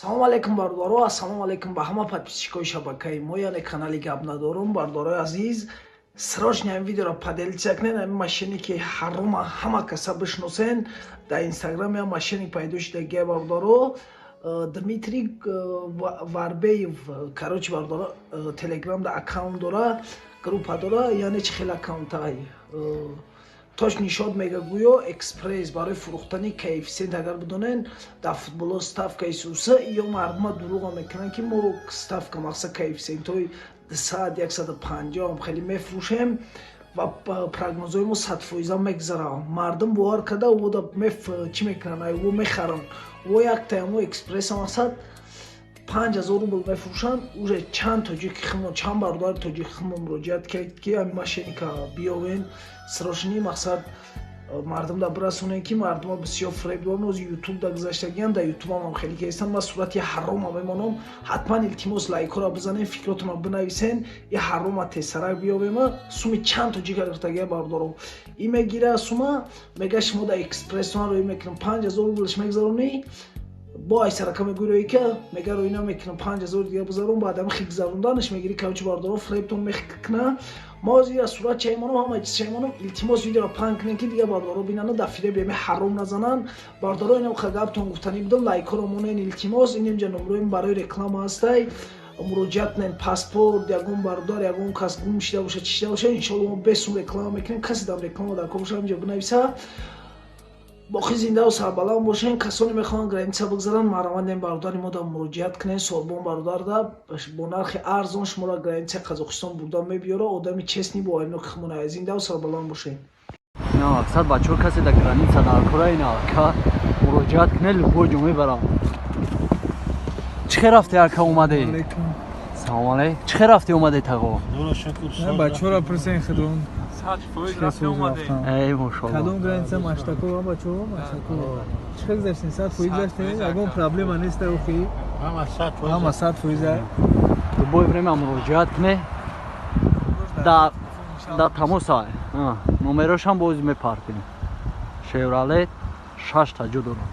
Салому алейкум, бародаро, ассалому алейкум ба ҳама подписчикои шабакаи мо, яъне канали «Гап надорум». Бародарои азиз, срочно ҳамин видеоро поделиться кунед. Ҳамин мошенники ҳарома ҳама каса бишносен. Дар Инстаграм як мошенник пайдо шудагия, бародаро, Дмитрий Варбеев. Короче, бародаро, Телеграмда аккаунт дора, группа дора, яъне чӣ хел аккаунтай точно нишод мега, гӯё экспресс барои фурӯхтани коэффисиент. Агар бидонен, дар футболо ставкаи суса ё мардума дурӯға мекунанд, ки мо ставка, мақсад, коэффисиентҳои 200, 150 хеле мефурӯшем ва прогнозҳои мо 100 фоиза мегзара. Мардум бовар карда, ода чӣ мекунанд, ай мехаранд. Во яктаямо экспресса, мақсад, 5000 рубл мефурӯшанд. Уже чанд тоҷики худмон, чанд бародари тоҷики худмон муроҷиат кард, ки ҳамин мошенника биёвен срочно, мақсад, мардум да бирасонем, ки мардума бисёр фиреб доранд. Ози Ютуб да гузаштагиам, дар Ютубам хеле кестан. Ман сурати ҳарома мемонам. Ҳатман, илтимос, лайкҳоро бизанем, фикротонро бинависен. И ҳарома тезсарак биёвема. Суми чанд тоҷика гирифтагия, бародаро. И мегира сума, мега, шумо дар экспрессона роӣ мекунам, 5000 рублш мегзаронӣ. Бо айсарака мегӯй, рӯӣ ка, мега, рӯӣ намекунам, 5000 дига бизарон. Баъд ами хи гузаронданаш мегири. Короче, бародаро, фиребтон мекуна. Мо ҳозир аз сурат чаймонам, ҳама чиз чаймонам. Илтимос, видеоро паҳн кунем, ки дигар бародаро бинанд, дар фиреби ами ҳаром назананд. Бародаро, инам гаптон гуфтанӣ будам. Лайкҳоро монен, илтимос. Ин инҷа номрои барои реклама ҳастай, муроҷиат кунед. Паспорт ягон бародар, ягон кас гум шида боша, чӣ шида боша, иншоалло мо бесум реклама мекунем. Касе дам реклама дар кор боша, инҷа бинависа. Боқӣ зиндаву сарбаланд бошен. Касоне мехоҳанд граница бигзаранд, марҳамат, бародари мо да муроҷиат кунед. Сорбон бародарда бо нархи арзон шуморо границаи Қазоқистон бурда мебиёра. Одами честный, бовариноки худмона. Зиндаву сарбаланд бошед. Ина, мақсад, бачаҳо, касе дар граница дар кора, ина ака муроҷиат кунед, любой ҷо мебарам. Чӣ хел рафте, ака, омадӣ? Салом алейк. Чӣ хел рафте, омадӣ, тағо? Бачаҳоро пурсен худон. Эй, мошалло. Кадом граница? Маштакова, бачаҳо, Маштакова. Чӣ хел гузаштем? 100% гузаштем, ягон проблема нест охи, ҳама 100%. Любое время муроҷиат кунед, да тамоса номерошам боз мепартем. Шевролет шашта ҷо дорам.